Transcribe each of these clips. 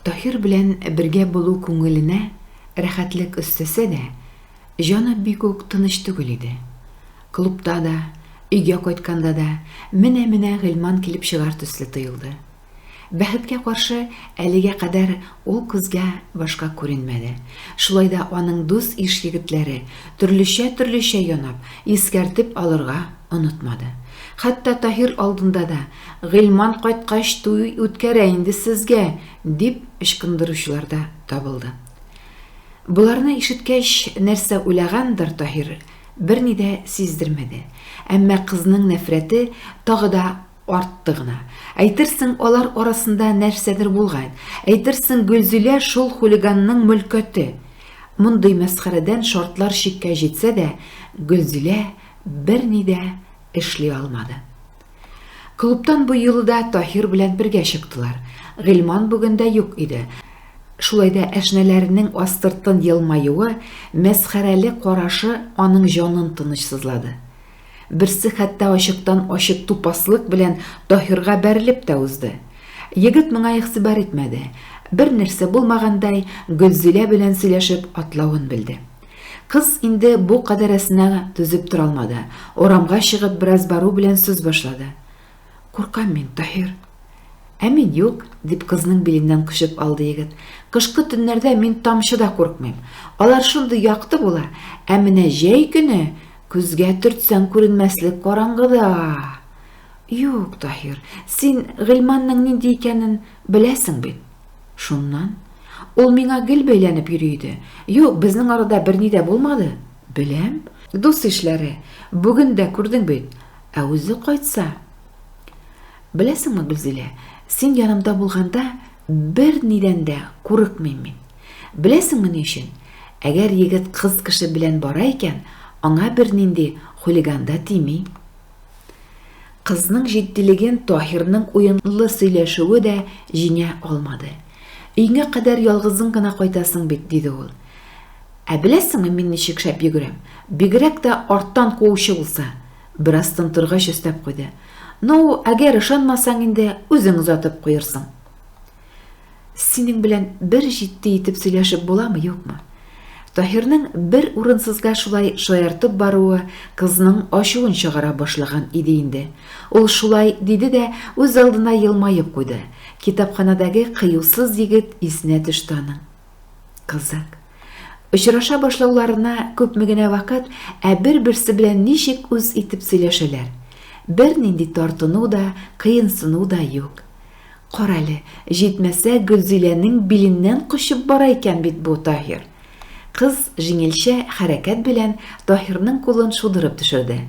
Таһир белән бергә булу күңеленә рәхәтлек өстәсә дә, җаны бик үк тыныч түгел иде. Клубта да, өйгә кайтканда да менә-менә Гыйльман килеп чыгар төсле тоелды. Бәхеткә каршы, әлегә кадәр ул күзгә башка күренмәде. Шулай да аның дус-иш егетләре, төрлечә-төрлечә янап, искәртеп алырга онытмады. Хәтта Таһир алдында да, Гыйльман кайткач туй үткәрә инде сезгә, дип ычкындыручылар да табылды. Боларны ишеткәч, нәрсә уйлагандыр Таһир, берни дә сиздермәде. Әмма кызның нәфрәте тагы да артты гына. Әйтерсең, алар арасында нәрсәдер булган. Әйтерсең, Гөлзилә шул хулиганның мөлкәте. Мондый мәсхәрәдән шартлар чиккә җитсә дә, Гөлзилә берни дә эшли алмады. Клубтан бу юлы да Таһир белән бергә чыктылар. Гыйльман бүген дә юк иде. Шулай да әшнәләренең астыртын елмаюы, мәсхәрәле карашы аның җанын тынычсызлады. Берсе хәтта ачыктан-ачык тупаслык белән Таһирга бәрелеп тә узды. Егет моңа игътибар итмәде. Бер нәрсә булмагандай, Гөлзилә белән сөйләшеп атлавын белде. Кыз инде бу кадәрәсенә түзеп тора алмады. Урамга чыгып бераз бару белән сүз башлады. Куркам мин, Таһир. Ә мин юк, дип кызның биленнән кочып алды егет. Кышкы төннәрдә мин тамчы да куркмыйм. Алар шундый якты була. Ә менә җәй көне күзгә төртсәң күренмәслек караңгыда. Юк, Таһир, син Гыйльманның нинди икәнен беләсең бит. Шуннан? Ул миңа гел бәйләнеп йөри иде. Юк, безнең арада берни дә булмады. Беләм. Дус ишләре. Бүген дә күрдең бит. Ә үзе кайтса? Беләсеңме, Гөлзилә, син янымда булганда бернидән дә курыкмыйм мин. Беләсеңме ни өчен? Әгәр егет кыз кеше белән бара икән, аңа бернинди хулиган да тими. Кызның җитдилеген Таһирның уенлы сөйләшүе дә җиңә алмады. Өеңә кадәр ялгызың гына кайтасың бит, диде ул. Ә беләсеңме, мин ничек шәп йөгерәм? Бигрәк тә арттан куучы булса. Бераз тын торгач өстәп куйды. Ну, әгәр ышанмасаң инде, үзең озатып куерсың. Синең белән бер җитди итеп сөйләшеп буламы, юкмы? Таһирның бер урынсызга шулай шаяртып баруы кызның ачуын чыгара башлаган иде инде. Ул шулай диде дә үз алдына елмаеп куйды. Китапханәдәге кыюсыз егет исенә төште аның. Кызык. Очраша башлауларына күпме генә вакыт, ә бер-берсе белән ничек үз итеп сөйләшәләр. Бернинди тартыну да, кыенсыну да юк. Карале, җитмәсә Гөлзиләнең биленнән кочып бара икән бит бу Таһир. Кыз җиңелчә хәрәкәт белән Таһирның кулын шудырып төшерде.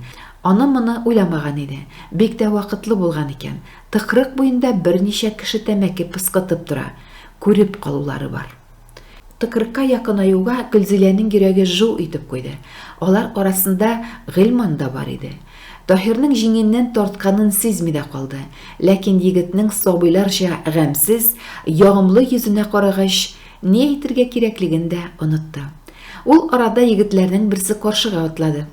Аны-моны уйламаган иде. Бик тә вакытлы булган икән. Тыкрык буенда берничә кеше тәмәке пыскытып тора. Күреп калулары бар. Тыкрыкка якынаюга Гөлзиләнең йөрәге жу итеп куйды. Алар арасында Гыйльман да бар иде. Таһирның җиңеннән тартканын сизми дә калды. Ләкин егетнең сабыйларча гамьсез, ягымлы йөзенә карагач, ни әйтергә кирәклеген дә онытты. Ул арада егетләрнең берсе каршыга атлады.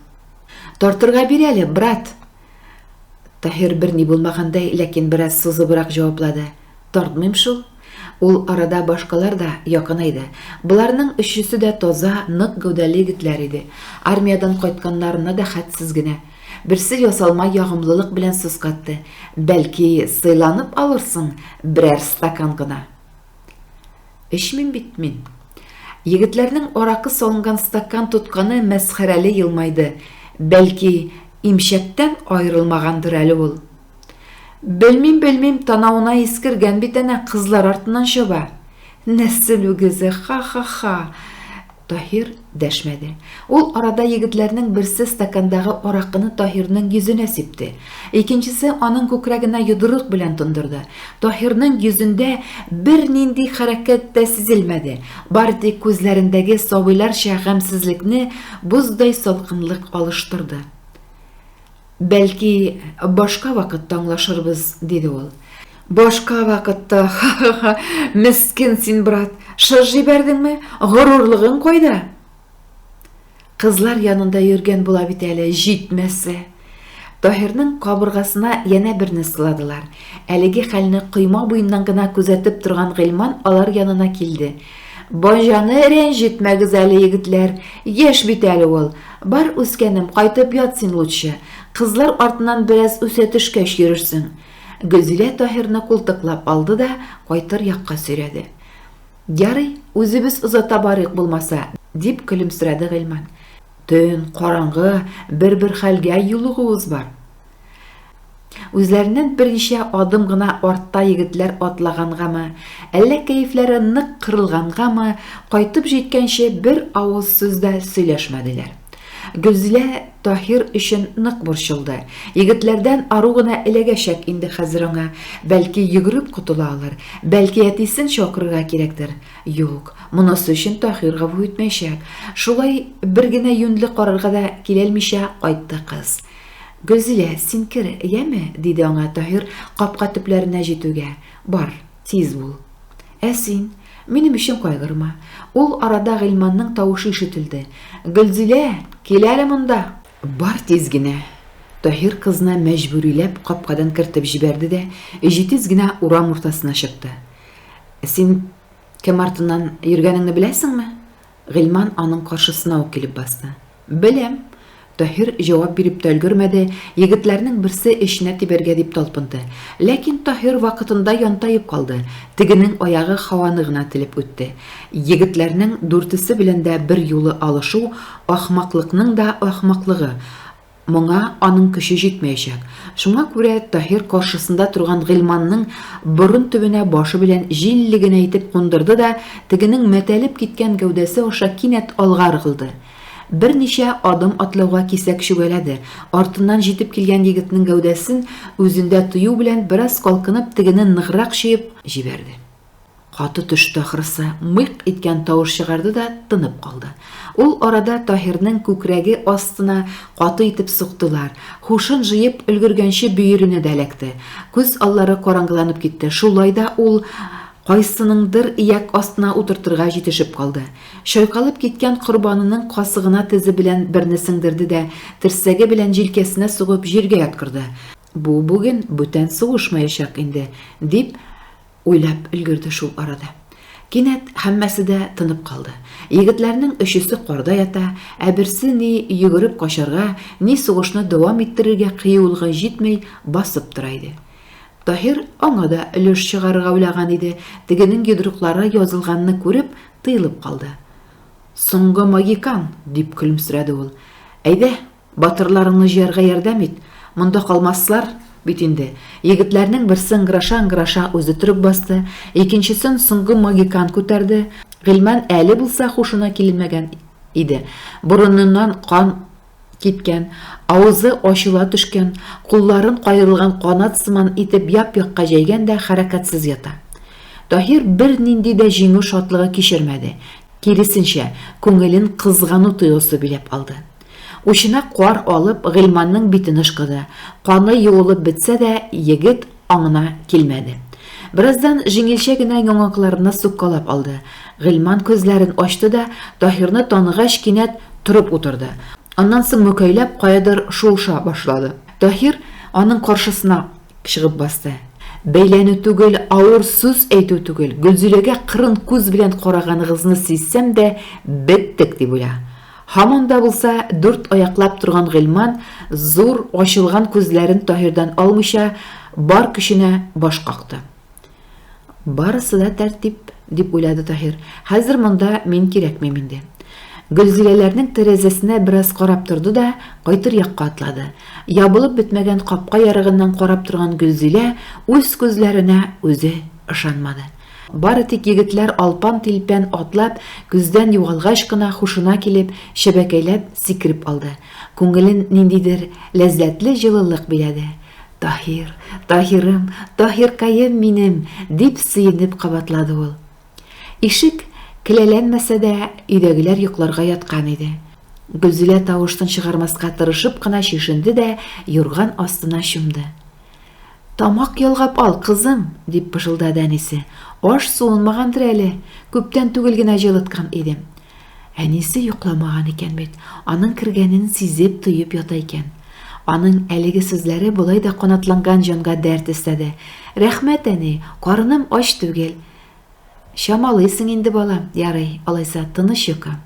Тартырга бир әле, брат! Таһир берни булмагандай, ләкин бераз сузыбрак җаваплады. Тартмыйм шул. Ул арада башкалар да якынайды. Боларның өчесе дә таза, нык гәүдәле егетләр иде. Армиядән кайтканнарына да хәтсез генә. Берсе ясалма ягымлылык белән сүз катты. Бәлки, сыйланып алырсың берәр стакан гына? Эчмим бит мин. Егетләрнең аракы салынган стакан тотканы мәсхәрәле елмайды. Бәлки, имчәктән аерылмагандыр әле ул. Белмим, белмим, танавына искергән бит әнә, кызлар артыннан чаба. Нәсел үгезе, ха-ха-ха. Таһир дәшмәде. Ул арада егетләрнең берсе стакандагы аракыны Таһирның йөзенә сипте. Икенчесе аның күкрәгенә йодрык белән тондырды. Таһирның йөзендә бернинди хәрәкәт тә сизелмәде. Бары тик күзләрендәге сабыйларча гамьсезлекне боздай салкынлык алыштырды. Бәлки, башка вакытта аңлашырбыз, диде ул. Башка вакытта, ха-ха-ха, мескен син, брат, шыр җибәрдеңме? Горурлыгың кайда? Кызлар янында йөргән була бит әле, җитмәсә. Таһирның кабыргасына янә берне сыладылар. Әлеге хәлне койма буеннан гына күзәтеп торган Гыйльман алар янына килде. Баҗаны рәнҗетмәгез әле, егетләр. Яшь бит әле ул. Бар, үскәнем, кайтып ят син лучше. Кызлар артыннан бераз үсә төшкәч йөрерсең. Гөлзилә Таһирны култыклап алды да кайтыр якка сөйрәде. Ярый, үзебез озата барыйк булмаса, дип көлемсерәде Гыйльман. Төн, караңгы, бер-бер хәлгә юлыгуыбыз бар. Үзләреннән берничә адым гына артта егетләр атлагангамы, әллә кәефләре нык кырылгангамы, кайтып җиткәнче бер авыз сүз дә сөйләшмәделәр. Гөлзилә Таһир өчен нык борчылды. Егетләрдән ару гына эләгәчәк инде хәзер аңа. Бәлки йөгереп котыла алыр, бәлки әтисен чакырырга кирәктер. Юк, монысы өчен Таһир гафу итмәячәк. Шулай бер генә юньле карарга да киләлмичә кайтты кыз. Гөлзилә, син кер, яме, диде аңа Таһир капка төпләренә җитүгә. Бар, тиз бул. Ә син? Минем өчен кайгырма. Ул арада Гыйльманның тавышы ишетелде. Гөлзилә, кил әле монда! Бар тиз генә! Таһир кызны мәҗбүриләп капкадан кертеп җибәрде дә, җитез генә урам уртасына чыкты. Син кем артыннан йөргәнеңне беләсеңме? Гыйльман аның каршысына ук килеп басты. Беләм. Таһир җавап биреп тә өлгермәде, егетләрнең берсе эченә тибәргә дип талпынды. Ләкин Таһир вакытында янтаеп калды, тегенең аягы һаваны гына телеп үтте. Егетләрнең дүртесе белән дә берьюлы алышу, ахмаклыкның да ахмаклыгы. Моңа аның көче җитмәячәк. Шуңа күрә Таһир каршысында торган Гыйльманның борын төбенә башы белән җилле генә итеп кундырды да, тегенең мәтәлеп киткән гәүдәсе аша кинәт алга ыргылды. Берничә адым атлауга кисәк чүгәләде. Артыннан җитеп килгән егетнең гәүдәсен үзендә тою белән бераз калкынып тегене ныграк чөеп җибәрде. Каты төште ахрысы, мыйк иткән тавыш чыгарды да тынып калды. Ул арада Таһирның күкрәге астына каты итеп суктылар. Һушын җыеп өлгергәнче бөеренә дә эләкте. Күз аллары караңгыланып китте. Шулай да ул кайсыныңдыр ияк астына утыртырга җитешеп калды. Чайкалып киткән корбанының касыгына тезе белән берне сеңдерде дә, терсәге белән җилкәсенә сугып җиргә яткырды. Бу бүген бүтән сугышмаячак инде, дип Уйлап өлгерде шул арада. Кинәт һәммәсе дә тынып калды. Егетләрнең өчесе карда ята, ә берсе ни йөгереп качарга, ни сугышны дәвам иттерергә кыюлыгы җитми, басып тора иде. Таһир аңа да өлеш чыгарырга уйлаган иде, тегенең йодрыклары язылганны күреп, тыелып калды. Соңгы магикан, дип көлемсерәде ул. Әйдә, Батырларыңны җыярга ярдәм ит, монда калмаслар бит инде. Егетләрнең берсе ыңгыраша-ыңгыраша үзе торып басты, икенчесен соңгы магикан күтәрде. Гыйльман әле булса һушына килмәгән иде. Борыныннан кан киткән, авызы ачыла төшкән, кулларын каерылган канат сыман итеп яп-якка җәйгән дә хәрәкәтсез ята. Таһир бернинди дә җиңү шатлыгы кичермәде. Киресенчә, күңелен кызгану тойгысы биләп алды. Учына кар алып, Гыйльманның битен ышкыды. Каны юылып бетсә дә, егет аңына килмәде. Бераздан җиңелчә генә яңакларына суккалап алды. Гыйльман күзләрен ачты да, Таһирны таныгач, кинәт торып утырды. Аннан соң мөкәйләп каядыр шуыша башлады. Таһир аның каршысына чыгып басты. Бәйләнү түгел, авыр сүз әйтү түгел, Гөлзиләгә кырын күз белән караганыгызны сизсәм дә, беттек, дип уйла. Һаман да булса дүрт аяклап торган Гыйльман, зур, ачылган күзләрен Таһирдан алмыйча, бар көченә баш какты. Барысы да тәртип, дип уйлады Таһир. Хәзер монда мин кирәкмим инде. Гөлзиләләрнең тәрәзәсенә бераз карап торды да, кайтыр якка атлады. Ябылып бетмәгән капка ярыгыннан карап торган Гөлзилә үз күзләренә үзе ышанмады. Бары тик егетләр алпан-тилпән атлап, күздән югалгач кына һушына килеп, чәбәкәйләп сикереп алды. Күңелен ниндидер ләззәтле җылылык биләде. Таһир, Таһирым, Таһиркаем минем, дип сөенеп кабатлады ул. Ишек келәләнмәсә дә, өйдәгеләр йокларга яткан иде. Гөлзилә тавыш-тын чыгармаска тырышып кына чишенде дә юрган астына чумды. Тамак ялгап ал, кызым, дип пышылдады әнисе. Аш суынмагандыр әле, күптән түгел генә җылыткан идем. Әнисе йокламаган икән бит, аның кергәнен сизеп-тоеп ята икән. Аның әлеге сүзләре болай да канатланган җанга дәрт өстәде. Рәхмәт, әни, карыным ач түгел. Чамалыйсың инде, балам, ярый, алайса, тыныч йокы.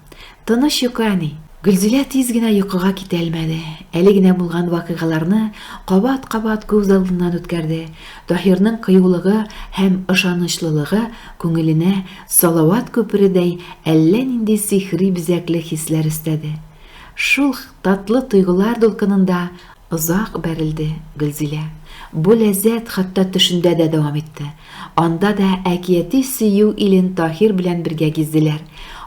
Тыныч йокы, әни. Гөлзилә тиз генә йокыга китә алмады. Әле генә булган вакыйгаларны кабат-кабат күз алдыннан үткәрде. Таһирның кыюлыгы һәм ышанычлылыгы күңеленә салават күпередәй әллә нинди сихри бизәкле хисләр өстәде. Шул татлы тойгылар дулкынында озак бәрелде Гөлзилә. Бу ләззәт хәтта төшендә дә дәвам итте. Анда да әкияти сөю илен Таһир белән бергә гизделәр.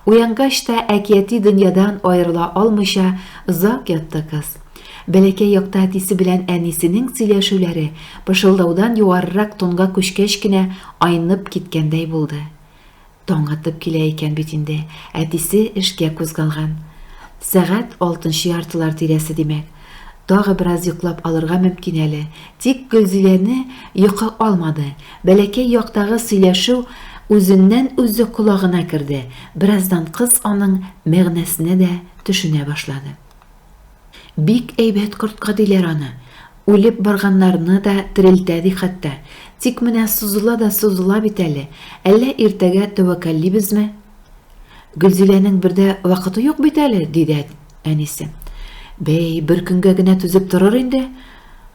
Уянгач та әкияти дөньядан аерыла алмыйча озак ятты кыз. Бәләкәй якта әтисе белән әнисенең сөйләшүләре пышылдаудан югарырак тонга күчкәч кенә айнып киткәндәй булды. Таң атып килә икән бит инде, әтисе эшкә кузгалган. Сәгать алтынчы яртылар тирәсе, димәк. Тагы бераз йоклап алырга мөмкин әле. Тик Гөлзиләне йокы алмады. Бәләкәй яктагы сөйләшү үзеннән-үзе колагына керде, бераздан кыз аның мәгънәсенә дә төшенә башлады. Бик әйбәт кортка диләр аны. Үлеп барганнарны да терелтә ди хәтта. Тик менә сузыла да сузыла бит әле. Әллә иртәгә тәвәккәллибезме? Гөлзиләнең бер дә вакыты юк бит әле, диде әнисе. Бәй, бер көнгә генә түзеп торыр инде.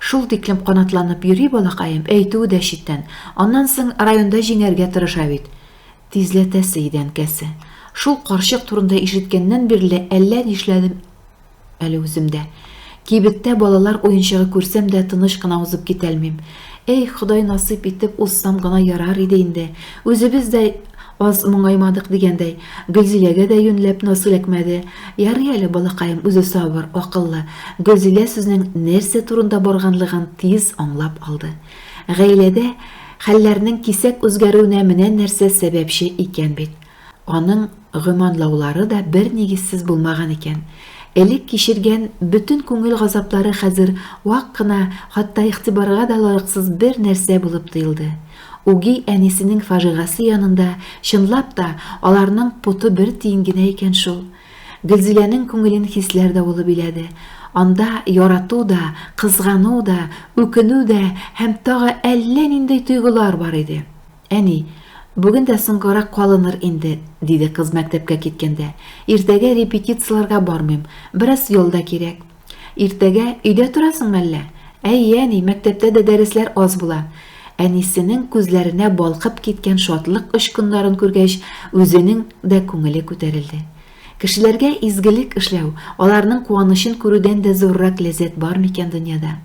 Шул тиклем канатланып йөри балакаем, әйтүе дә читтән. Аннан соң районда җиңәргә тырыша бит. Тизләтәсе иде әнкәсе. Шул карчык турында ишеткәннән бирле әллә нишләдем әле үзем дә. Кибеттә балалар уенчыгы күрсәм дә тыныч кына узып китәлмим. Эй, Ходай насыйп итеп узсам гына ярар иде инде. Үзебез дә аз моңаймадык дигәндәй, Гөлзиләгә дә юньләп наз эләкмәде. Ярый әле балакаем үзе сабыр, акыллы. Гөлзилә сүзнең нәрсә турында барганлыгын тиз аңлап алды. Гаиләдә хәлләрнең кисәк үзгәрүенә менә нәрсә сәбәпче икән бит. Аның гөманлаулары да бер нигезсез булмаган икән. Элек кичергән бөтен күңел газаплары хәзер вак кына, хатта игътибарга да лаексыз бер нәрсә булып тоелды. Үги әнисенең фаҗигасе янында, чынлап та, аларның поты бер тиен генә икән шул. Гөлзиләнең күңелен хисләр давылы биләде. Анда ярату да, кызгану да, үкенү дә һәм тагы әллә нинди тойгылар бар иде. Әни, бүген дә соңгарак калыныр инде, диде кыз мәктәпкә киткәндә. Иртәгә репетицияләргә бармыйм, бераз ял да кирәк. Иртәгә өйдә торасыңмы әллә? Әйе, әни, мәктәптә дә дәресләр аз була. Әнисенең күзләренә балкып киткән шатлык очкыннарын күргәч, үзенең дә күңеле күтәрелде. Кешеләргә изгелек эшләү, аларның куанычын күрүдән дә зуррак ләззәт бар микән дөньяда?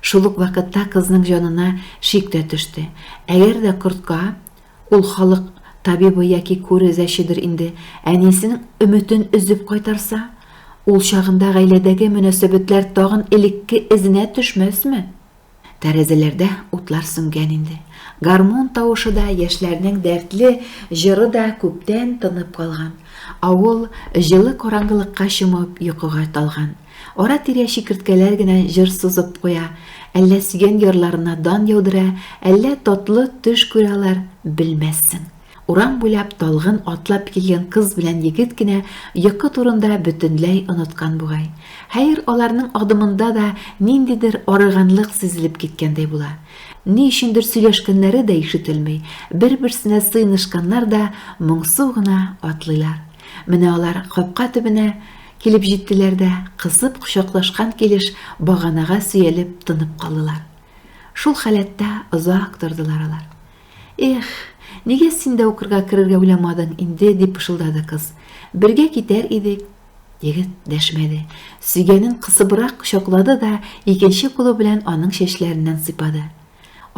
Шул ук вакытта кызның җанына шик тә төште. Әгәр дә кортка, ул халык табибы яки күрәзәчедер инде, әнисенең өметен өзеп кайтарса, ул чагында гаиләдәге мөнәсәбәтләр тагын элекке эзенә төшмәсме? Тәрәзәләрдә утлар сүнгән инде. Гармун тавышы да, яшьләрнең дәртле җыры да күптән тынып калган. Авыл, җылы караңгылыкка чумып, йокыга талган. Ара-тирә чикерткәләр генә җыр сузып куя, әллә сөйгән ярларына дан яудыра, әллә татлы төш күрә алар, белмәссең. Урам буйлап талгын атлап килгән кыз белән егет кенә йокы турында бөтенләй оныткан бугай. Хәер, аларның адымында да ниндидер арыганлык сизелеп киткәндәй була. Ни өчендер сөйләшкәннәре дә ишетелми, бер-берсенә сыенышканнар да моңсу гына атлыйлар. Менә алар капка төбенә Килеп җиттеләр дә, кысып кочаклашкан килеш баганага сөялеп тынып калдылар. Шул халәттә озак тордылар алар. Эх, нигә син дә укырга керергә уйламадың инде, дип пышылдады кыз. Бергә китәр идек. Егет дәшмәде. Сөйгәнен кысыбрак кочаклады да, икенче кулы белән аның чәчләреннән сыйпады.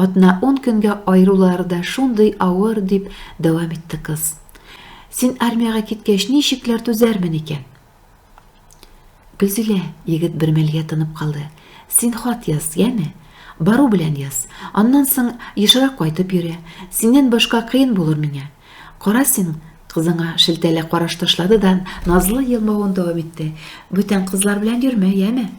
Атна-ун көнгә аерулары да шундый авыр, дип дәвам итте кыз. Син армиягә киткәч, ничекләр түзәрмен икән? Гөлзилә, егет бер мәлгә тынып калды. Син хат яз, яме? Бару белән яз. Аннан соң ешрак кайтып йөре. Синнән башка кыен булыр миңа. Кара син, кызыңа шелтәле караш ташлады да назлы елмаюын дәвам итте. Бүтән кызлар белән йөрмә, яме?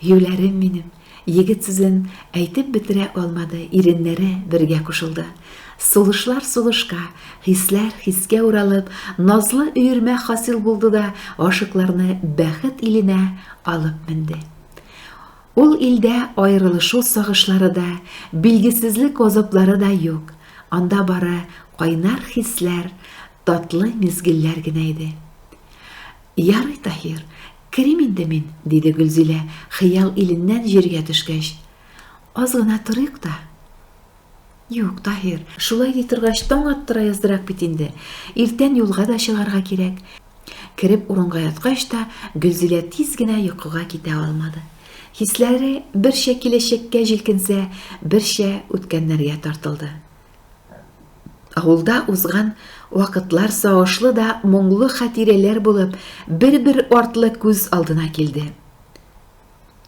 Юләрем минем. Егет сүзен әйтеп бетерә алмады, иреннәре бергә кушылды. Сулышлар сулышка, хисләр хискә уралып, назлы өермә хасил булды да, гашыйкларны бәхет иленә алып менде. Ул илдә аерылышу сагышлары да, билгесезлек газаплары да юк, анда бары кайнар хисләр, татлы мизгелләр генә иде. Ярый, Таһир, керим инде мин, диде Гөлзилә, хыял иленнән җиргә төшкәч. Аз гына торыйк та. Юк, Таһир, шулай ди торгач, таң аттыра яздырак бит инде. Иртән юлга да чыгарга кирәк. Кереп урынга яткач та, Гөлзилә тиз генә йокыга китә алмады. Хисләре берчә киләчәккә җилкенсә, берчә үткәннәргә тартылды. Авылда узган вакытлар сагышлы да моңлы хатирәләр булып, бер-бер артлы күз алдына килде.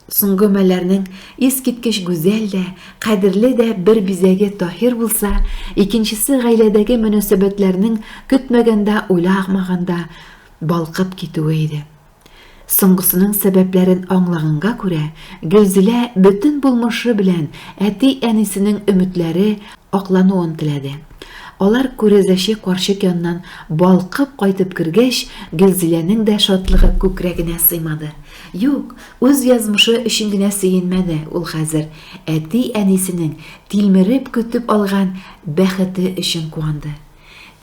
Соңгы мәлләрнең искиткеч гүзәл дә, кадерле дә бер бизәге Таһир булса, икенчесе гаиләдәге мөнәсәбәтләрнең көтмәгәндә-уйламаганда балкып китүе иде. Соңгысының сәбәпләрен аңлаганга күрә, Гөлзилә бөтен булмышы белән әти-әнисенең өметләре аклануын теләде. Алар күрәзәче карчык яныннан балкып кайтып кергәч, Гөлзиләнең дә шатлыгы күкрәгенә сыймады. Юк, үз язмышы өчен генә сөенмәде ул хәзер, әти-әнисенең тилмереп көтеп алган бәхете өчен куанды.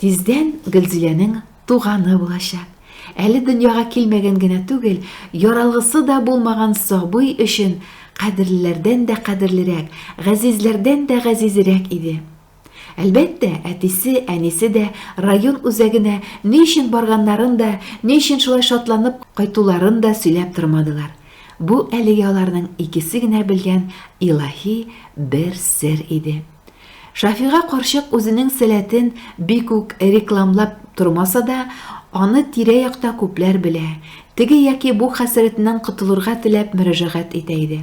Тиздән Гөлзиләнең туганы булачак. Әле дөньяга килмәгән генә түгел, яралгысы да булмаган сабый өчен кадерлеләрдән дә кадерлерәк, газизләрдән дә газизрәк иде. Әлбәттә, әтисе, әнисе дә район үзәгенә ни өчен барганнарын да, ни өчен шулай шатланып кайтуларын да сөйләп тормадылар. Бу әлегә аларның икесе генә белгән илаһи бер сер иде. Шафига карчык үзенең сәләтен бик үк рекламлап тормаса да, аны тирә-якта күпләр белә, теге яки бу хәсрәтеннән котылырга теләп мөрәҗәгать итә иде.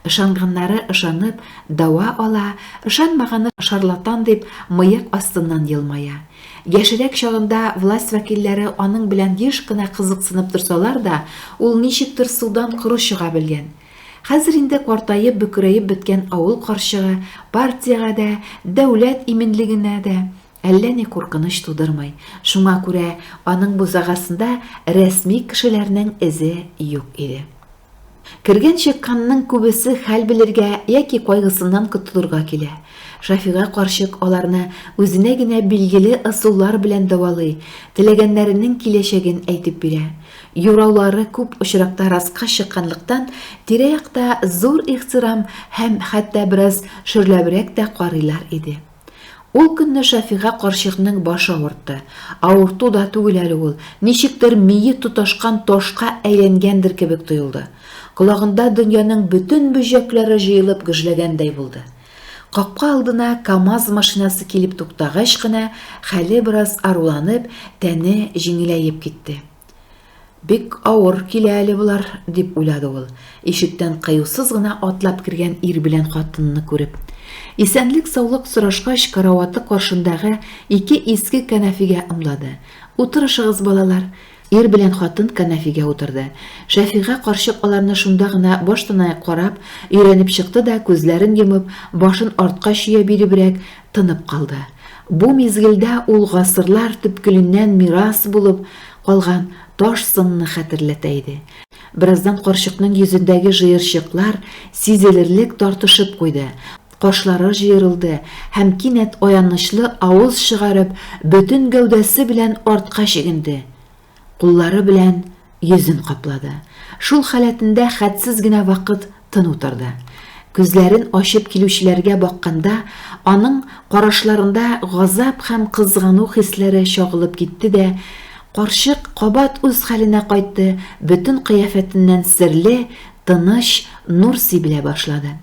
Ышанганнары ышанып, дәва ала, ышанмаганы шарлатан дип, мыек астыннан елмая. Яшьрәк чагында власть вәкилләре аның белән еш кына кызыксынып торсалар да, ул ничектер судан коры чыга белгән. Хәзер инде картаеп бөкрәеп беткән авыл карчыгы партиягә дә, дәүләт иминлегенә дә әллә ни куркыныч тудырмый. Шуңа күрә аның бусагасында рәсми кешеләрнең эзе юк иде. Кергән-чыкканның күбесе хәл белергә яки кайгысыннан котылырга килә. Шафига карчык аларны үзенә генә билгеле ысуллар белән дәвалый, теләгәннәренең киләчәген әйтеп бирә. Юраулары күп очракта раска чыкканлыктан, тирә-якта зур ихтирам һәм хәтта бераз шөрләбрәк тә карыйлар иде. Ул көнне Шәфига карчыкның башы авыртты. Авырту да түгел әле ул, ничектер мие тоташкан ташка әйләнгәндер кебек тоелды. Колагында дөньяның бөтен бөҗәкләре җыелып гөжләгәндәй булды. Капка алдына КАМАЗ машинасы килеп туктагач кына, хәле бераз аруланып, тәне җиңеләеп китте. Бик авыр килә әле болар, дип уйлады ул, ишектән кыюсыз гына атлап кергән ир белән хатынны күреп. Исәнлек-саулык сорашкач, караваты каршындагы ике иске кәнәфигә ымлады. Утырышыгыз, балалар. Ир белән хатын кәнәфигә утырды. Шәфига карчык аларны шунда гына баштанаяк карап, өйрәнеп чыкты да, күзләрен йомып, башын артка чөя биребрәк, тынып калды. Бу мизгелдә ул гасырлар төпкеленнән мирас булып калган таш сынны хәтерләтә иде. Бераздан карчыкның йөзендәге җыерчыклар сизелерлек тартышып куйды, кашлары җыерылды һәм кинәт аянычлы авыз чыгарып, бөтен гәүдәсе белән артка чигенде. Куллары белән йөзен каплады. Шул халәтендә хәтсез генә вакыт тын утырды. Күзләрен ачып килүчеләргә бакканда, аның карашларында газап һәм кызгану хисләре чагылып китте дә, карчык кабат үз хәленә кайтты, бөтен кыяфәтеннән серле, тыныч нур сибелә башлады.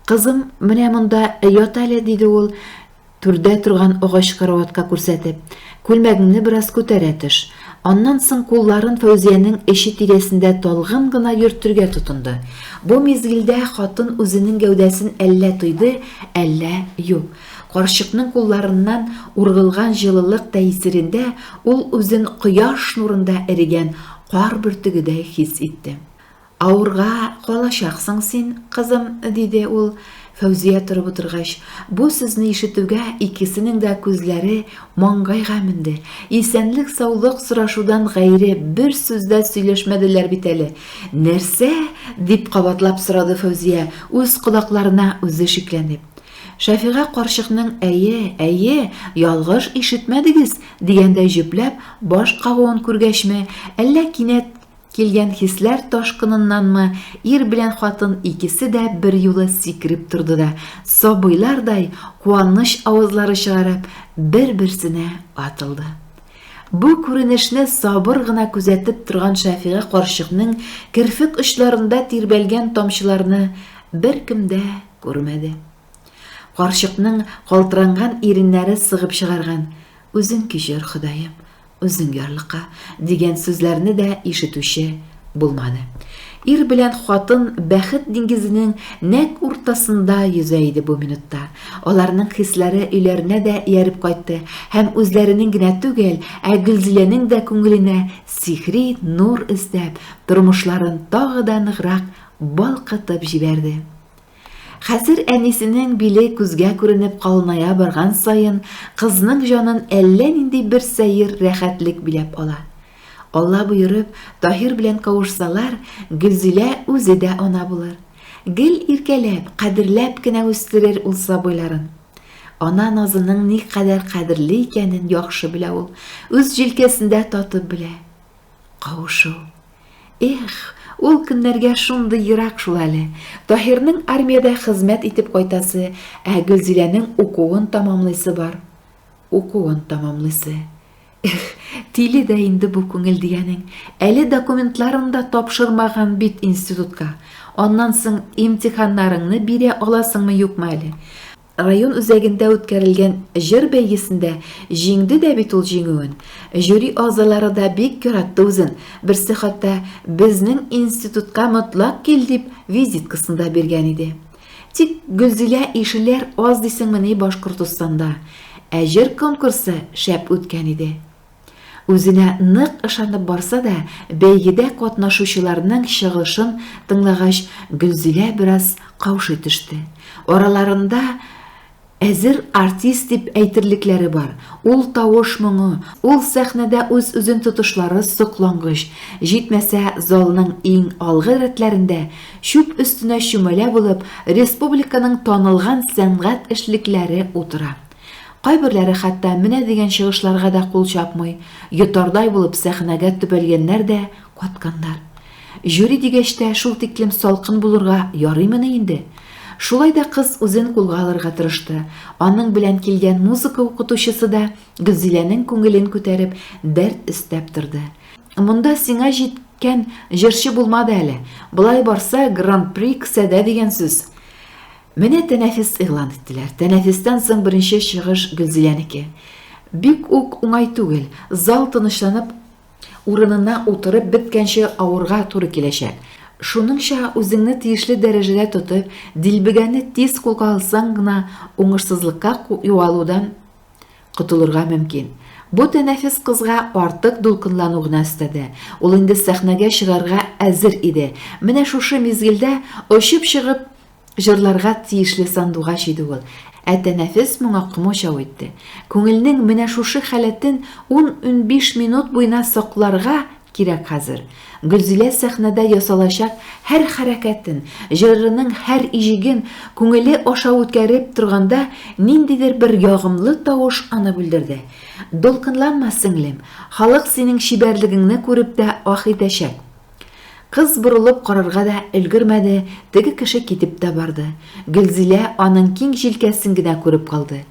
Кызым, менә монда ят әле, диде ул, түрдә торган агач караватка күрсәтеп. Күлмәгеңне бераз күтәрә төш. Аннан соң кулларын Фәүзиянең эче тирәсендә талгын гына йөртергә тотынды. Бу мизгелдә хатын үзенең гәүдәсен әллә тойды, әллә юк. Карчыкның кулларыннан ургылган җылылык тәэсирендә ул үзен кояш нурында эрегән кар бөртегедәй хис итте. Авырга калачаксың син, кызым, диде ул, Фәүзия торып утыргач, бу сүзне ишетүгә икесенең дә күзләре маңгайга менде. Исәнлек-саулык сорашудан гайре бер сүз дә сөйләшмәделәр бит әле. Нәрсә? дип кабатлап сорады Фәүзия, үз колакларына үзе шикләнеп. Шәфига карчыкның әйе, әйе, ялгыш ишетмәдегез, дигәндәй җөпләп баш кагуын күргәчме, әллә кинәт килгән хисләр ташкыныннанмы, ир белән хатын икесе дә берьюлы сикереп торды да, сабыйлардай куаныч авазлары чыгарып, бер-берсенә атылды. Бу күренешне сабыр гына күзәтеп торган Шәфига карчыкның керфек очларында тирбәлгән тамчыларны беркем дә күрмәде. Карчыкның калтыранган иреннәре сыгып чыгарган, Үзең кичер, Ходаем, үзең ярлыка, дигән сүзләрне дә ишетүче булмады. Ир белән хатын бәхет диңгезенең нәкъ уртасында йөзә иде бу минутта. Аларның хисләре өйләренә дә ияреп кайтты һәм үзләренең генә түгел, ә Гөлзиләнең дә күңеленә сихри нур өстәп, тормышларын тагы да ныграк балкытып җибәрде. Хәзер әнисенең биле күзгә күренеп калыная барган саен, кызның җанын әллә нинди бер сәер рәхәтлек биләп ала. Алла боерып, Таһир белән кавышсалар, Гөлзилә үзе дә ана булыр. Гел иркәләп, кадерләп кенә үстерер ул сабыйларын. Ана назының никадәр кадерле икәнен яхшы белә ул, үз җилкәсендә татып белә. Кавышу. Эх, ул көннәргә шундый ерак шул әле. Таһирның армиядә хезмәт итеп кайтасы, ә Гөлзиләнең укуын тәмамлыйсы бар. Укуын тәмамлыйсы. Эх, тиле дә инде бу күңел дигәнең. Әле документларын да тапшырмаган бит институтка. Аннан соң имтиханнарыңны бирә аласыңмы-юкмы әле? Район үзәгендә үткәрелгән җыр бәйгесендә җиңде дә бит ул җиңүен. Жюри әгъзалары да бик яратты үзен, берсе хәтта, Безнең институтка мотлак кил, дип визиткасын да биргән иде. Тик Гөлзилә ишеләр аз дисеңмени Башкортостанда? Ә җыр конкурсы шәп үткән иде. Үзенә нык ышанып барса да, бәйгедә катнашучыларның чыгышын тыңлагач, Гөлзилә бераз каушый төште. Араларында әзер артист дип әйтерлекләре бар. Ул тавыш моңы, ул сәхнәдә үз-үзен тотышлары соклангыч. Җитмәсә, залның иң алгы рәтләрендә, чүп өстенә чүмәлә булып, республиканың танылган сәнгать эшлекләре утыра. Кайберләре хәтта менә дигән чыгышларга да кул чапмый, йотардай булып сәхнәгә төбәлгәннәр дә катканнар. Жюри дигәч тә шул тиклем салкын булырга ярыймыни инде? Шулай да кыз үзен кулга алырга тырышты. Аның белән килгән музыка укытучысы да Гөлзиләнең күңелен күтәреп, дәрт өстәп торды. Монда сиңа җиткән җырчы булмады әле. Болай барса, гран-при кесәдә дигән сүз. Менә тәнәфес игълан иттеләр. Тәнәфестән соң беренче чыгыш Гөлзиләнеке. Бик үк уңай түгел, зал тынычланып урынына утырып беткәнче авырга туры киләчәк. Шуныңча үзеңне тиешле дәрәҗәдә тотып, дилбегәне тиз кулга алсаң гына уңышсызлыкка югалудан котылырга мөмкин. Бу тәнәфес кызга артык дулкынлану гына өстәде. Ул инде сәхнәгә чыгарга әзер иде. Менә шушы мизгелдә очып чыгып җырларга тиешле сандугач иде ул. Ә тәнәфес моңа комачау итте. Күңелнең менә шушы халәтен ун-унбиш минут буена сакларга кирәк хәзер. Гөлзилә сәхнәдә ясалачак һәр хәрәкәтен, җырының һәр иҗеген күңеле аша үткәреп торганда, ниндидер бер ягымлы тавыш аны бүлдерде. Дулкынланма, сеңлем, халык синең чибәрлегеңне күреп тә ах итәчәк. Кыз борылып карарга да өлгермәде, теге кеше китеп тә барды. Гөлзилә аның киң җилкәсен генә күреп калды.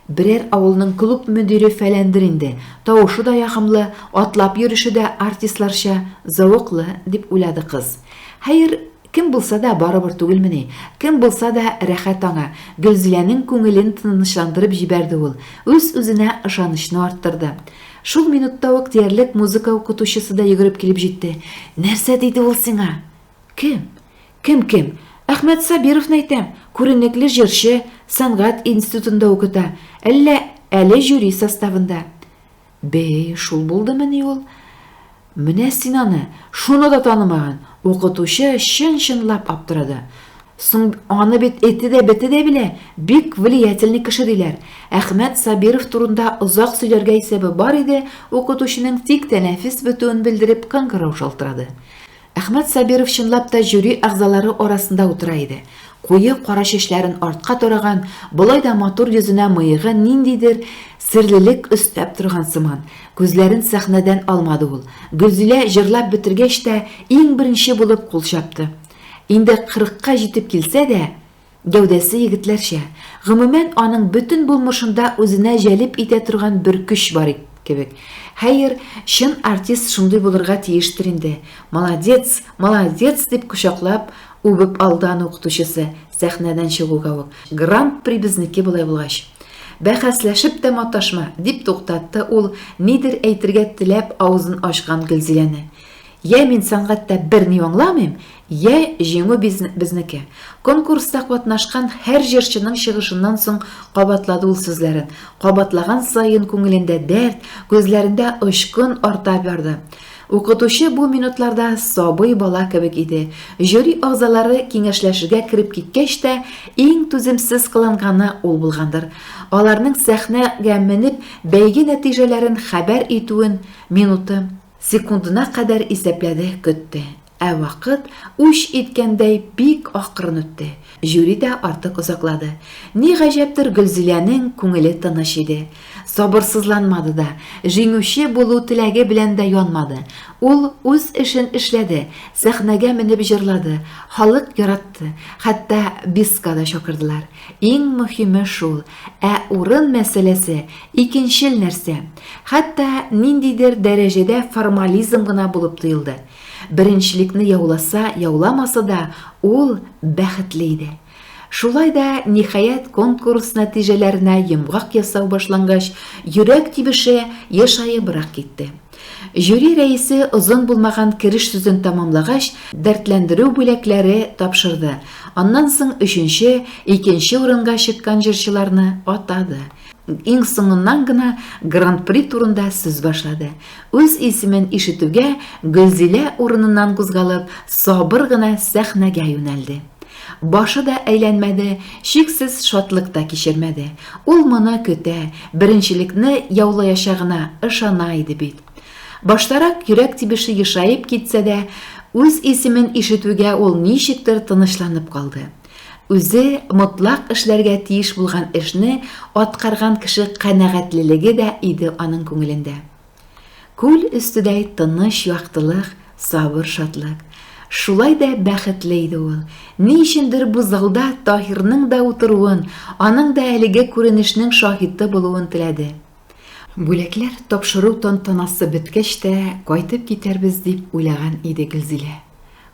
Берәр авылның клуб мөдире фәләндер инде, тавышы да ягымлы, атлап йөреше дә артистларча зәвыклы, дип уйлады кыз. Хәер, кем булса да барыбер түгелмени, кем булса да рәхәт аңа, Гөлзиләнең күңелен тынычландырып җибәрде ул, үз-үзенә ышанычны арттырды. Шул минутта ук диярлек музыка укытучысы да йөгереп килеп җитте. Нәрсә диде ул сиңа? Кем? Кем-кем? Әхмәт Сабировны әйтәм, күренекле җырчы, сәнгать институтында укыта, әллә әле жюри составында. Бәй, шул булдымыни ул? Менә син аны, шуны да танымаган! Укытучы чын-чынлап аптырады. Соң аны бит эте дә, бете дә белә, бик влиятельный кеше диләр. Әхмәт Сабиров турында озак сөйләргә исәбе бар иде, укытучының тик тәнәфес бетүен белдереп кыңгырау шалтырады. Әхмәт Сабиров чынлап та жюри әгъзалары арасында утыра иде. Куе кара чәчләрен артка тараган, болай да матур йөзенә мыегы ниндидер серлелек өстәп торган сыман. Күзләрен сәхнәдән алмады ул. Гөлзилә җырлап бетергәч тә, иң беренче булып кул чапты. Инде кырыкка җитеп килсә дә, гәүдәсе егетләрчә. Гомумән, аның бөтен булмышында үзенә җәлеп итә торган бер көч бар кебек. Хәер, чын артист шундый булырга тиештер инде. Молодец, молодец, дип кочаклап, үбеп алды аны укытучысы, сәхнәдән чыгуга ук. Гран-при безнеке болай булгач. Бәхәсләшеп тә маташма, дип туктатты ул нидер әйтергә теләп авызын ачкан Гөлзиләне. Йә мин сәнгатьтә берни аңламыйм, йә җиңү безнеке. Конкурста катнашкан һәр җырчының чыгышыннан соң кабатлады ул сүзләрен. Кабатлаган саен күңелендә дәрт, күзләрендә очкын арта барды. Укытучы бу минутларда сабый бала кебек иде. Жюри әгъзалары киңәшләшергә кереп киткәч тә, иң түземсез кыланганы ул булгандыр. Аларның сәхнәгә менеп, бәйге нәтиҗәләрен хәбәр итүен минуты, Секундына кадәр исәпләде, көтте. Ә вакыт, үч иткәндәй, бик акрын үтте. Жюри дә артык озаклады. Ни гаҗәптер, Гөлзиләнең күңеле тыныч иде. Сабырсызланмады да, җиңүче булу теләге белән дә янмады. Ул үз эшен эшләде, сәхнәгә менеп җырлады, халык яратты, хәтта биска да чакырдылар. Иң мөһиме шул, Ә урын мәсьәләсе, икенчел нәрсә. Хәтта ниндидер дәрәҗәдә формализм гына булып тоелды. Беренчелекне яуласа, яуламаса да, ул бәхетле иде. Шулай да, ниһаять, конкурс нәтиҗәләренә йомгак ясау башлангач, йөрәк тибеше ешаебрак китте. Жюри рәисе озын булмаган кереш сүзен тәмамлагач, дәртләндерү бүләкләре тапшырды. Аннан соң өченче, икенче урынга чыккан җырчыларны атады. Иң соңыннан гына Гран-при турында сүз башлады. Үз исемен ишетүгә, Гөлзилә урыныннан кузгалып, сабыр гына сәхнәгә юнәлде. Башы да әйләнмәде, чиксез шатлык та кичермәде. Ул моны көтә, беренчелекне яулаячагына ышана иде бит. Баштарак йөрәк тибеше ешаеп китсә дә, үз исемен ишетүгә ул ничектер тынычланып калды. Үзе мотлак эшләргә тиеш булган эшне аткарган кеше канәгатьлелеге дә иде аның күңелендә. Күл өстедәй тыныч яктылык, сабыр шатлык. Шулай да бәхетле иде ул. Ни өчендер бу залда Таһирның да утыруын, аның да әлеге күренешнең шаһиты булуын теләде. Бүләкләр тапшыру тантанасы беткәч тә кайтып китәрбез дип уйлаган иде Гөлзилә.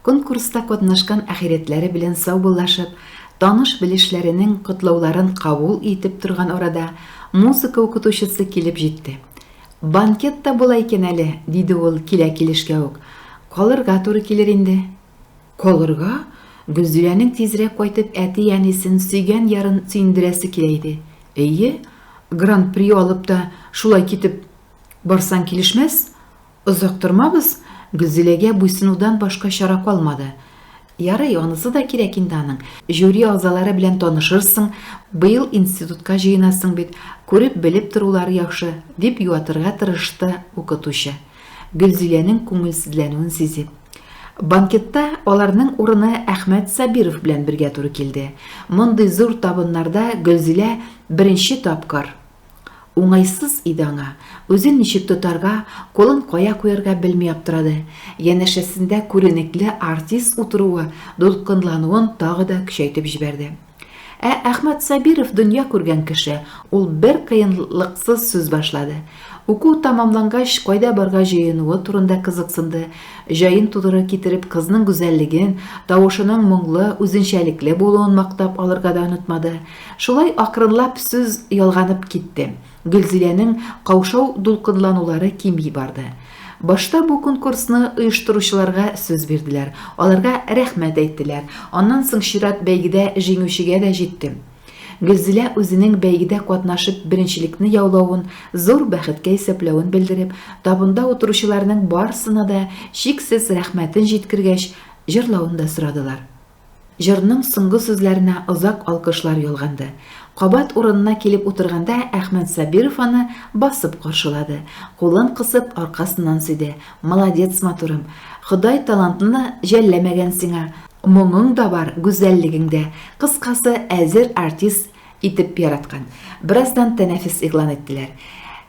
Конкурста катнашкан ахирәтләре белән саубуллашып, таныш-белешләренең котлауларын кабул итеп торган арада музыка укытучысы килеп җитте. Банкет та була икән әле, диде ул килә-килешкә үк. Калырга туры килер инде. Калырга? Гөлзиләнең тизрәк кайтып әти-әнисен, сөйгән ярын сөендерәсе килә иде. Әйе, гран-при алып та шулай китеп барсаң килешмәс. Озак тормабыз, Гөлзиләгә буйсынудан башка чара калмады. Ярый, анысы да кирәк инде аның. Жюри әгъзалары белән танышырсың, быел институтка җыенасың бит, күреп-белеп торулары яхшы, дип юатырга тырышты укытучы, Гөлзиләнең күңелсезләнүен сизеп. Банкетта аларның урыны Әхмәт Сабиров белән бергә туры килде. Мондый зур табыннарда Гөлзилә беренче тапкыр. Уңайсыз иде аңа. Үзен ничек тотарга, кулын кая куярга белми аптырады. Янәшәсендә күренекле артист утыруы дулкынлануын тагы да көчәйтеп җибәрде. Ә Әхмәт Сабиров дөнья күргән кеше, ул бер кыенлыксыз сүз башлады. Уку тәмамлангач, кайда барга җыенуы турында кызыксынды, җаен тудыры китереп, кызның гүзәллеген, тавышының моңлы, үзенчәлекле булуын мактап алырга да онытмады. Шулай акрынлап сүз ялганып китте. Гөлзиләнең каушау-дулкынланулары кими барды. Башта бу конкурсны оештыручыларга сүз бирделәр, аларга рәхмәт әйттеләр. Аннан соң чират бәйгедә җиңүчегә дә җитте. Гөлзилә үзенең бәйгедә катнашып беренчелекне яулавын зур бәхеткә исәпләвен белдереп, табында утыручыларның барысына да чиксез рәхмәтен җиткергәч, җырлавын да сорадылар. Җырның соңгы сүзләренә озак алкышлар ялганды. Кабат урынына килеп утырганда Әхмәт Сабиров аны басып каршылады. Кулын кысып, аркасыннан сөйде. Молодец, матурым! Ходай талантны жәлләмәгән сиңа. Моңың да бар, гүзәллегең дә. Кыскасы, әзер артист итеп яраткан. Бераздан тәнәфес игълан иттеләр.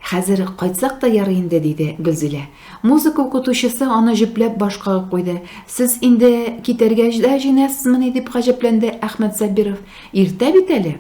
Хәзер кайтсак та ярый инде, диде Гөлзилә. Музыка укытучысы аны җөпләп баш кагып куйды. Сез инде китәргә дә җыенасызмыни, дип гаҗәпләнде Әхмәт Сабиров. Иртә бит әле.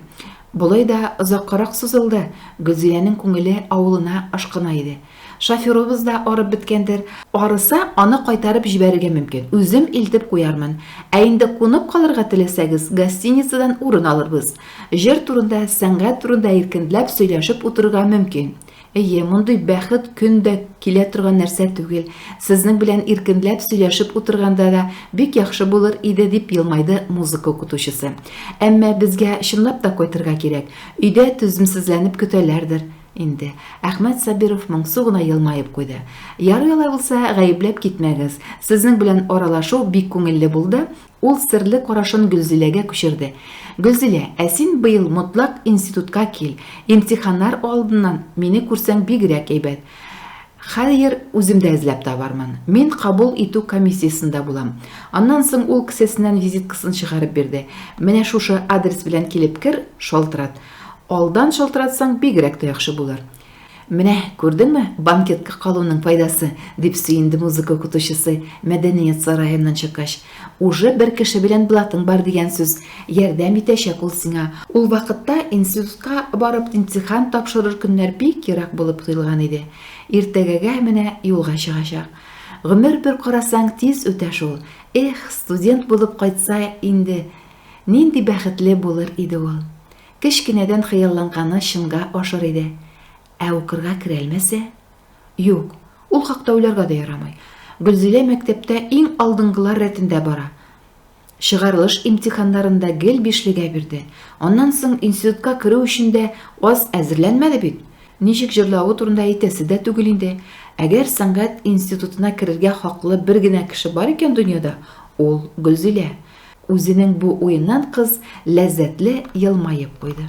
Болай да озаккарак сузылды, Гөлзиләнең күңеле авылына ашкына иде. Шоферыбыз да арып беткәндер. Арыса, аны кайтарып җибәрергә мөмкин. Үзем илтеп куярмын. Ә инде кунып калырга теләсәгез, гостиницадан урын алырбыз. Җыр турында, сәнгать турында иркенләп сөйләшеп утырырга мөмкин. Әйе, мондый бәхет көн дә килә торган нәрсә түгел. Сезнең белән иркенләп сөйләшеп утырганда да бик яхшы булыр иде, дип елмайды музыка укытучысы. Әмма безгә чынлап та кайтырга кирәк. Өйдә түземсезләнеп көтәләрдер. Инде. Әхмәт Сабиров моңсу гына елмаеп куйды. Ярый алай булса, гаепләп китмәгез. Сезнең белән аралашу бик күңелле булды. Ул серле карашын Гөлзиләгә күчерде. Гөлзилә, ә син быел мотлак институтка кил. Имтиханнар алдыннан мине күрсәң бигрәк әйбәт. Хәер, үзем дә эзләп табармын. Мин кабул итү комиссиясендә булам. Аннан соң ул кесәсеннән визиткасын чыгарып бирде. Менә шушы адрес белән килеп кер, шалтырат. Алдан шалтыратсаң, бигрәк тә яхшы булыр. Менә, күрдеңме, банкетка калуның файдасы, дип сөенде музыка укытучысы, мәдәният сараеннан чыккач. Уже бер кеше белән блатың бар дигән сүз. Ярдәм итәчәк ул сиңа. Ул вакытта институтка барып имтихан тапшырыр көннәр бик ерак булып тоелган иде. Иртәгәгә менә юлга чыгачак. Гомер бер карасаң тиз үтә шул. Эх, студент булып кайтса инде, нинди бәхетле булыр иде ул. Кечкенәдән хыялланганы чынга ашыр иде. Ә укырга керәлмәсә? Юк, ул хакта уйларга да ярамый. Гөлзилә мәктәптә иң алдынгылар рәтендә бара. Чыгарылыш имтиханнарында гел бишлегә бирде. Аннан соң институтка керү өчен дә аз әзерләнмәде бит. Ничек җырлавы турында әйтәсе дә түгел инде. Әгәр сәнгать институтына керергә хаклы бер генә кеше бар икән дөньяда, ул, Гөлзилә. Үзенең бу уеннан кыз ләззәтле елмаеп куйды.